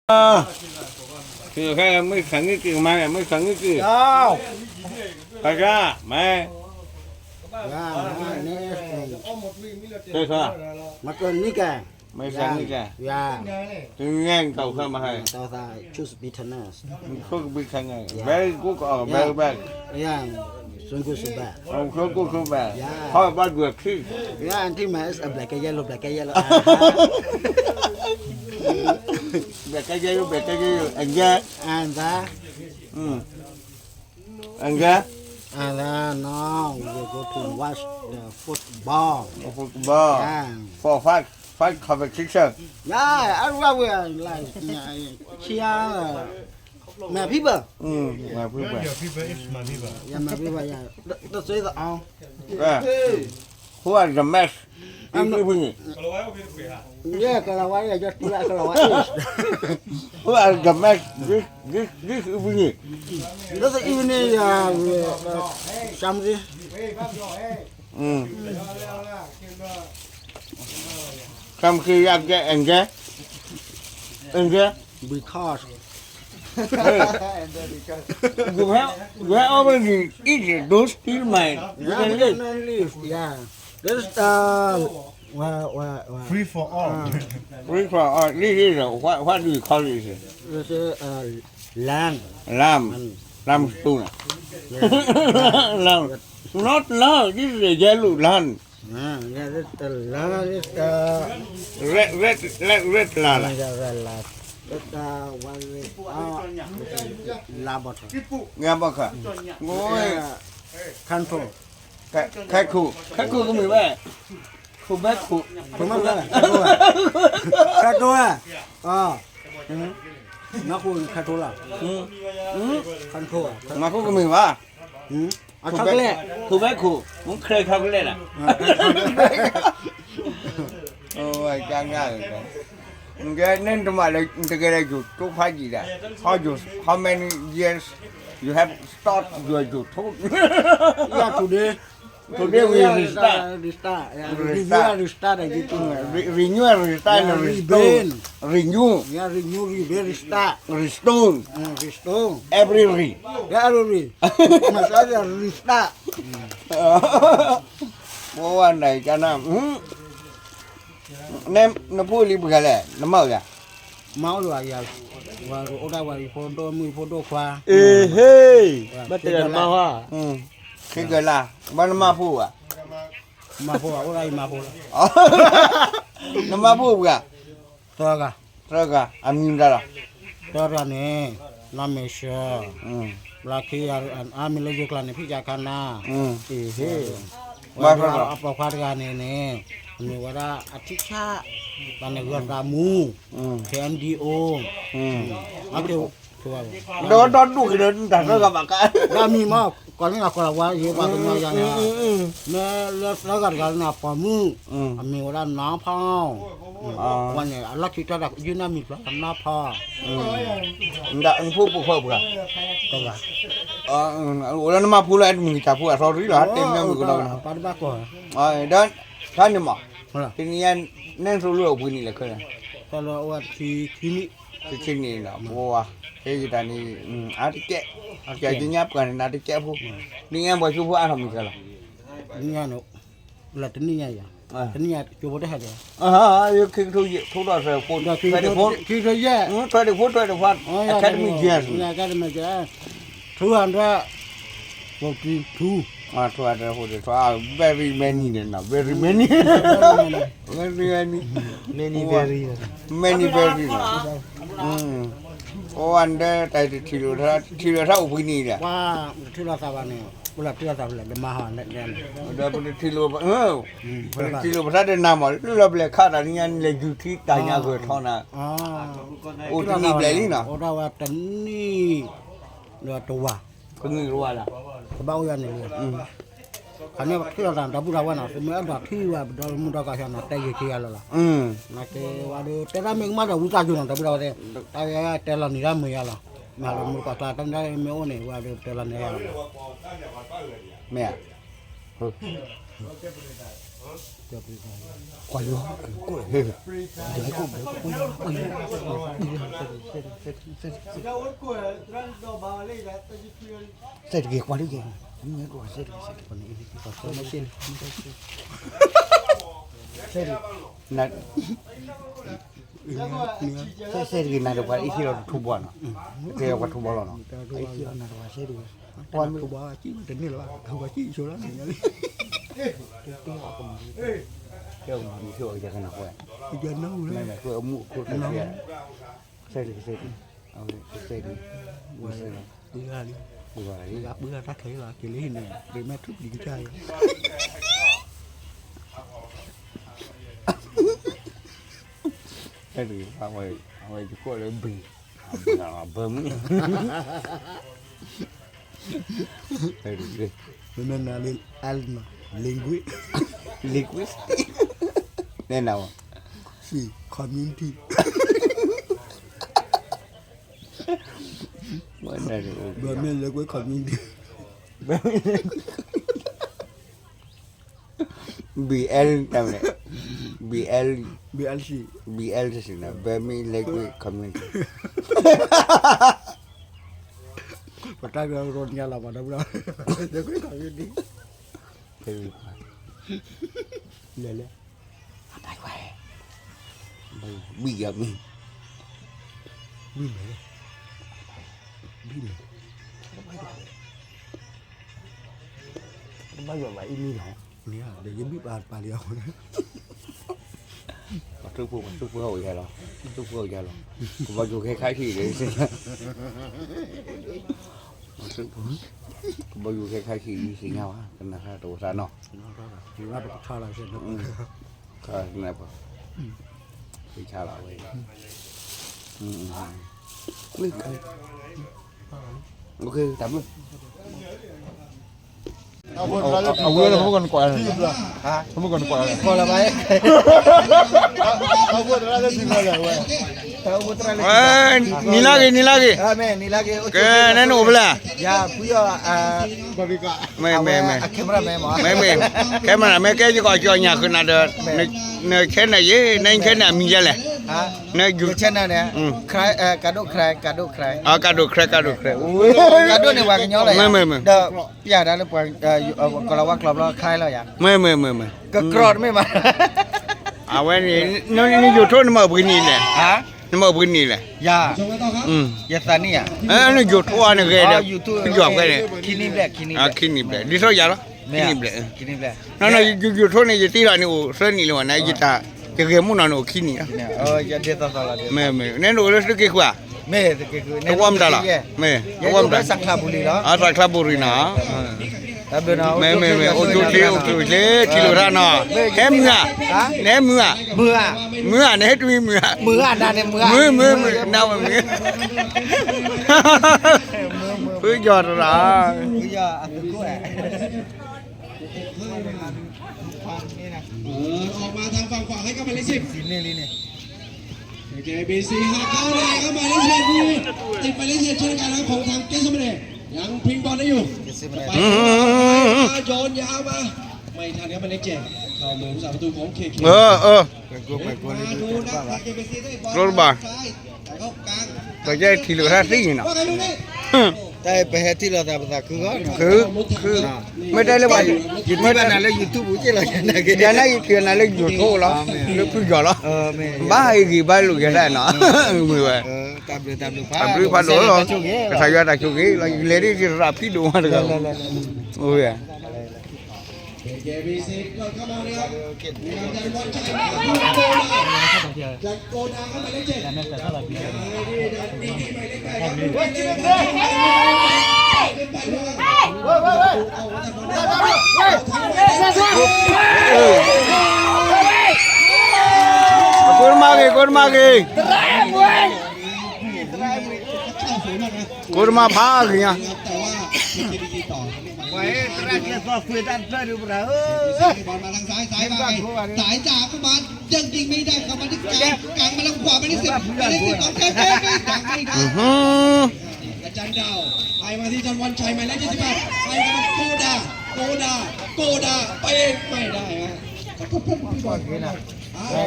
မုၢ်ခါငုၢ်က့ၤမး မုၢ်ခါငုၢ်က့ၤ, ခါခါ, မ့ၢ်, မုၢ်ခါငုၢ်က့ၤ, တနံၤညါကီၢ်ခါမဟါ, very good, very bad, ခါဘၣ်ဒွဲၣ်ခံ, အထံၣ်မး black yellow black yellow, black yellow black yellow, and then, and then, and then now we go to watch the football, football, for fight, fight competition, yeah, everywhere like, cheer, my people, my people, yeah, my people, yeah, that's it all. Who are the match? This evening. Yeah, Kalawa, yeah, just like Kalawa is. Who are the match this, this, this evening? This evening, uh, we, uh, something. Mm. Something like that, and then, and then, because Hey, you have, you have already eaten those still mine. You can live. Yeah. This, uh, what, what, what? Free for all. Free for all. This is a, what, what do you call it? This is, uh, lamb. Lamb. Lamb spoon. Yeah. Lamb. Not lamb. This is a yellow lamb. Yeah, this, uh, lamb, this, uh, red, red, red, red lamb. Yeah, red lamb. This, uh, what is it? Uh, this is lamb butter. Lamb butter. Ôi. Khăn thô. Khăn, khăn khô. Khăn khô có mùi bác. Khô bác khô. Khô bác khô. Khăn thô à? Ờ. Ừ. Nó khô khăn thô là. Ừ. Ừ. Khăn thô à? Nó khô có mùi bác. Ừ. À, chocolate. Khô bác khô. Muốn khe chocolate à? Ôi, chán ngại rồi. Cái nên tụi mày là, tụi cái này YouTube hay gì đấy? How you, how many years you have start your YouTube? Yeah, today. Today we restart. Restart. Yeah, restart. Restart. Re-, renew and restart and restore. Renew. Yeah, renew, rebuild, restart. Restore. Uh, restore. Every re. Yeah, every re. Must have a restart. ဘဝန့ၣ်ကနၣ်, နဲနဖိလံၤပှဲၤလဲၣ်, နမါအိၣ်ယၤ, မါအိၣ်ယၤ, ဝၤအိၣ်ဒၣ်ဝၤအံၤဖိဒိၣ်မုၣ်ဖိဒိၣ်ခွါ, အ့ဟ့ၣ်, ဘၣ်တဲလၢနမါဟါ, ခဲကလါ, ဘၣ်နမါဖိဧါ, မါဖိအိၣ်ဒၣ်အံၤမါဖိလီၤ, နမါဖိပှဲၤ, သၢဂၤ, သၢဂၤ, အမံၤမတၤလီၤ, သၢဂၤန့ၣ်, နီၢ်မ့ၢ်ဆၢ ဘျါခ့ အမံၤလၢယိၤကျါန့ၣ် ဖံၣ်ကၢ်ခါနၤ, အ့ဟ့ၣ်, အပိာ်ခွါတဂၤန့ၣ်န့ၣ်, အမ့ၢ်ဝဲဒၣ်အထံဆၣ်, ဘၣ်န့ၣ်ဂၢၢ်သးမူ, ခဲအံၤဒံအိၣ်, အက့ၢ်, ဒီးဒီဒူၣ်က့ၤဒီးတၢ်သၢဂၤဘၣ်ကါ, ဒီးမံၤမး, ကိးလၢနၤကိးလီၤဝဲယဲပှၤကညီယၤန့ၣ်, မ့ၢ်လၢသၢဂၤတဂၤလၢနၤပိာ်မုၣ်, အမံၤဝဲဒၣ်နီၢ်ဖီ ဝဲန့ၣ် အလီၢ်ခံတၢ်ဒီး ယုၢ်နီၢ်မံၤပျီ နီၢ်ဖီ, နဖိပူၤဖီပှၤ, အိၣ်လၢနမါဖိလၢအဲၣ်တမုၢ်ကစၢ်ဖိအသီရံလီၤ တဲမ့ၢ်မုၢ်ကဒီး, ဒီး, တၢ်န့ၣ်မး, တနံၤညါ, နဲသိလၢအိၣ်ပှဲၤနံၣ်လဲၣ်ခဲလၢာ်, တၢ်လၢအိၣ်ဝဲတဆံခံနံၣ်, တဆံခံနံၣ်လီၤ, ပဝဲ, ဟဲယတၢ်န့ၣ်, အါတကဲ, ကညါပှၤန့ၣ်နါတကဲဖိ, တနံၤညါပှၤကၠိဖိအါထီၣ်မုၢ်ကလီၤ လၢတနံၣ်ညါယၤ, တနံၣ်ညါကၠိဖိတဟဲဒီး, ခံကထိယဲၢ်, ထွဲတဖိ, ထွဲတဖိ, academy years, academy years, two hundred forty two, two hundred forty two, very many န့ၣ်နီၤ, very many, very many, many very, many very, အိၣ်ဝဲဒၣ်တၢ်တထံၣ်လိာ်, ထံၣ်လိာ်ထါအိၣ်ပှဲၤနံၣ်ဒီး, ပထံၣ်လိာ်သးဘၣ်န့ၣ်, ပလီၤထံၣ်လိာ်သးဖဲလဲၣ် ဒမါဟီန့ၣ်, ဒီးပတထံၣ်လိာ်, ပတထံၣ်လိာ်ပသးဒီးနၤမး လၢလီၤပျဲၤခးတၢ်နံၤညါန့ၣ် လဲၤယူၤထံတၢ်ညါဂၢၢ်ထီနၤ, အိၣ်တနံၣ်ဘျဲၣ်လံနီၤ, အိၣ်ဒၣ်ဝဲတနံၣ်, ဒီးတဝၤ, ကနံၣ်တဝၤလီၤ, ကဘၣ်အိၣ်ယၤန့ၣ်လံ, ခါန့ၣ်ပထံၣ်လိာ်သးဒီပုၢ်ဒီဝဲၢ်နီၤ, မ့ၢ်အဲၣ်ဒိးထံၣ်ဝဲပဒီမုၢ်ဒီကီၢ်ဆၢနီၤ တဲယံာ်ခံဂၤလီၤလီၤ, နာ်က့ဝဲဒၣ်တဲဒၣ်မ့ၢ်ကမၣ်ဒီးဝံသးစူၤနီၤ ဒီပုၢ်ဒီဝဲၢ်သ့ၣ်, တၢ်တဲလီၤနံၤဒၣ်မုာ်ယၤလီၤ, မ့ၢ်လၢမုၢ်ကီၢ်ကျါတၢ်မ့ၢ်ဒၣ်မ့ၢ်အိၣ်န့ၣ် ဝဲဒၣ်တဲလီၤနံၤယၤလီၤ, မ့ၢ်ဧါ ကွၢ်ယိ, ကွၢ်ယိ, ကွၢ်ယိ, စဲးတဂ့ၤကွၢ်လံကဲ, မ့ၢ်ကွၢ်စဲးတဂ့ၤ စဲးတဂ့ၤန့ၣ် စဲးတဂ့ၤနၤဒီးပှၤအံၤထံလီၤထူဘီနီၤ, ကဲပှၤထူဘီလီၤနီၤ, အံၤထံလီၤနၤဒီးပှၤစဲးတဂ့ၤ, ပှၤထူဘီကံၣ်တန့ၢ်လၢၤဘၣ်, ပှၤကံၣ်ဆိလီၤန့ၣ်လံ, ကဲအမူအခိၣ်တကဲ, စဲးတဂ့ၤ စဲးတဂ့ၤ, အဝဲစဲးတဂ့ၤ, ဝဲစဲးတဂ့ၤ, ပုၢ်ဂၤလံ, ပုၢ်ဂၤလံ, ပုၢ်ဂၤတၢ်ခဲအံၤလီၤ က့ၤလၢဟံၣ်န့ၣ် ရ့မဲထူၣ်ပျံၤကစၢ်ယၤ အဝဲယကိးလၢဘ့ၣ်, ဘၢမုၢ်, မ့မ့ၢ်နၤလၢ language, language, နဲနၤဝဲ, community, ဘၢမုၢ် language community, BL တၢ်မလဲၣ်, BL, BLC, BLC န့ၣ် Burmese Language Community, ပတၢ်ကရၢကရိညါလီၤမး တၢ်ဘျီ language community, လဲၤလဲၤ, ဘံၣ်ယၤမ့ၢ်, ဘံၣ်လဲၤ, ဘံၣ်လဲၤ, တဘၣ်ယွၤဘၣ်အံၤမံၤလီၤ, မ့ၢ်ဧါ ဒီးယဘံၣ်ပာ်ပာ်လံအဃိန့ၣ် ပှၤသုးဖိ ပှၤသုးဖိအိၣ်ယၤလီၤ, သုးဖိအိၣ်ယၤလီၤ, ကဘီယူၤခဲခါဆံးဒီး, ပှၤသုးဖိ, ကဘီယူၤခဲခါဆံး ယသ့ၣ်ညါဘၣ် ကနၣ်ဃါတအိၣ်သးနီၤ, ခါန့ၣ်ပှၤ, ဆါလီၤဝဲ, တၢ်မုၣ် အဝဲလၢဖုကနကွၢ်, ဖုကနကွၢ်, နံၤလၢဂ့ၤ နံၤလၢဂ့ၤ, ကဲ နအိၣ်ဖဲလဲၣ်, မ့ၢ် မ့ၢ် မ့ၢ် camera man ကဲ ယကီၢ်ကၠီညၣ်ဃုာ်နၤဒီး, န channel ယဲ, န channel အမံၤယဲလဲၣ်, န channel န့ၣ်, ကဒိၣ် ကဒိၣ် ကဒိၣ် ကဒိၣ်န့ၣ်ပှၤကညီလီၤ, မ့ၢ် မ့ၢ် မ့ၢ် ဒီးပျၢ်တၢ်လၢပှၤ ကလီၤဝါကျိာ်ဘျီခါလီၤယၤ, မ့ၢ် မ့ၢ် မ့ၢ် မ့ၢ် ကကြီတမ့ၢ်ဘၣ်, အဝဲန့ၣ် န YouTube နမၤပှဲၤနံၣ်လဲၣ်, နမၤပှဲၤနံၣ်လဲၣ်, ယၤ, ယသးနံၣ်ဧါ, န YouTube နဂဲၤဒီး, ယီၤဖဲန့ၣ်, ခံနံၣ်ဘျဲၣ်, ခံနံၣ်ဘျဲၣ်, ဒ်သိးယၤလီၤ, ခံနံၣ်ဘျဲၣ်, န YouTube န့ၣ် ယတ့ထီၣ်န့ၣ်အိၣ်သၢနံၣ်လံဝဲန့ၣ်, ယတၢ်, ယဂဲၤမူနီၤန့ၣ်အိၣ်ခံနံၣ်လီၤ, မ့ၢ် မ့ၢ် နအိၣ်လၢသုးက့ဃုဧါ, တဝီမတၤလီၤ, မ့ၢ် တဝီမတၤ, သးချးဘူရံနီၤ, မ့ၢ် မ့ၢ် အိၣ်ဆူၣ်ချ့ အိၣ်ဆူၣ်ချ့ ထံၣ်လိာ်တၢ်နီၤ, ဟဲမုာ်ဧါ, နဟဲမုာ်ဧါ, မုာ်ဧါ, နဟဲတမံၤမုာ်ဧါ, မုာ် မုာ် မုာ် နဝဲမုာ်, ဖုယီၤတရၣ်, အီၣ်မၤတၢ်ဖးဖး ဟဲကမၤလၢစ့ၣ် ကဲ ဘီၣ်စံ ဟးခီန့ၣ် ကမၤလၢစ့ၣ် တိတ်ไปเลเซีย เช่นกันนะครับ ของทางเกสเมเน่ ยังพิงบอลได้อยู่ อืม ย้อนยาวมา ไม่ทันครับ หมายเลขเจ็ด เข้ามือผู้สาประตูของเคเค เออ เออ มาดูนะครับ เคเค ได้บอล รถบ่า ซ้าย แต่เข้ากลาง ပကဲထံၣ်လိာ်သးသ့ၣ်နီၤ ว่าไงลูกนี้ တၢ်ပဟဲထံၣ်လိာ်သးပသးခုဂီၢ် ခု မ့ၢ်တဲလၢပှၤ ယထံၣ်ဘၣ်နၤလၢ YouTube က့လီၤ ယနာ်က့ ယနာ်ယထံၣ်နၤလၢ YouTube လီၤ လၢဖုယီၤလီၤ ဘၣ်အဂ့ၤဘၣ်လိာ်ယသးနီၤ မ့ၢ်ဝဲ တၢ်ဘျုးဖးဒိၣ်လီၤ ကစၢ်ယွၤတၢ်ဆိၣ်ဂ့ၤလီၤ ယလဲၤဒ်ယသရၣ်ဖံးဒိၣ်မးတဂၤ အိၣ်ဝဲ ကိတမၤဂ့ၤ ကိတမၤဂ့ၤ ကိတမၤဖးဂ့ၤညါ ဝဲသရၣ်ကျဲသီၣ်ကွံာ်တၢ်တဖျၢၣ်ဒုးပရၢ်ဧၢ ဘီၣ်မၤလၢ ซ้าย ซ้าย มาไง สายจ๋าเข้ามายังยิงไม่ได้เข้ามาที่กลางกลางมาทางขวาหมายเลขสิบหมายเลขสิบของเทพเทพไม่ดังไม่ดัง อาจารย์ดาวให้มาที่อาจารย์วันชัยหมายเลขเจ็ดสิบแปดให้มาโกดาโกดาโกดาไปไม่ได้ฮะ อ่า ก็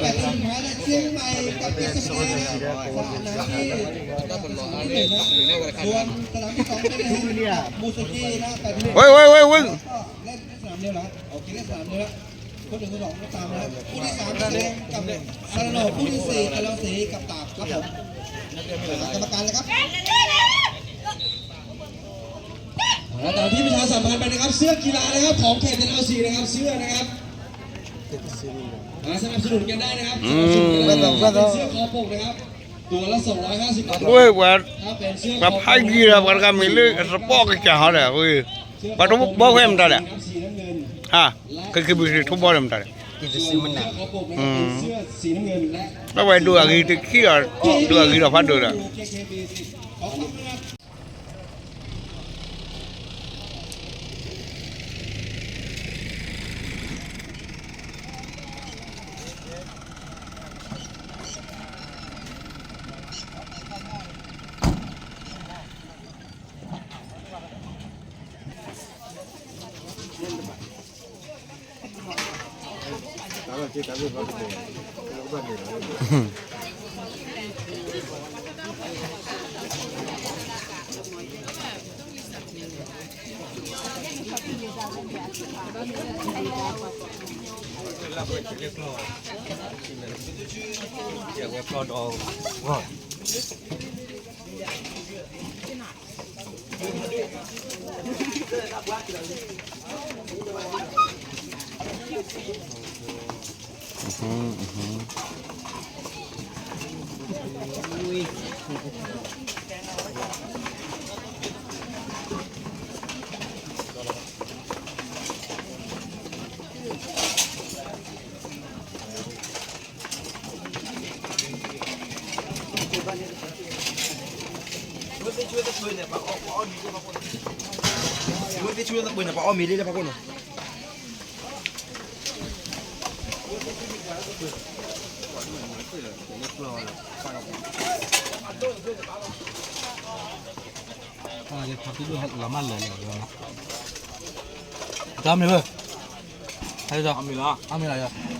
แปดทีมสุดท้ายนะ เชียงใหม่กับเอสเอนะ สนามที่หนึ่งนะ ส่วนสนามที่สองเป็นบูสเก้นะ แปดทีม เว้ย เว้ย เว้ย เว้ย ก็เล่นสนามเดียวนะ โอเค เล่นสนามเดียวนะ คู่หนึ่งคู่สองก็ตามนะ คู่ที่สามสีแดงกับซาลาโน คู่ที่สี่อาราสีกับตากครับผม กรรมการนะครับ แล้วตามที่ประชาสัมพันธ์ไปนะครับ เสื้อกีฬานะครับ ของเขตเจ็ดเอาสี่นะครับ เสื้อนะครับ มาสนับสนุนกันได้นะครับ อืม สนับสนุนกันได้นะครับ เป็นเสื้อคอปกนะครับ ตัวละสองร้อยห้าสิบบาท เว้ย ว่า ถ้าเป็นเสื้อคอปก ပှၤဖးယံၤဒီး ပှၤတဂၤမ့ၢ်လၢ support ကစၢ်ဟီဒီး ဝဲ ပှၤတဘီဖဲမတၤဒီး ဟါ ကကဘုးထိဘီဒီးမတၤဒီး อืม ဘၣ်ဝဲဒိၣ်အဂ့ၤတခံဒီး ဒိၣ်အဂ့ၤဒီးဖးဒိၣ်ဒီး လီၤမၢ်လၢာ်လၢာ်လီၤမၢ်, တၢ်မ့ၢ်ဘၣ်, အမ့ၢ်လီၤ, အမ့ၢ်လီၤ,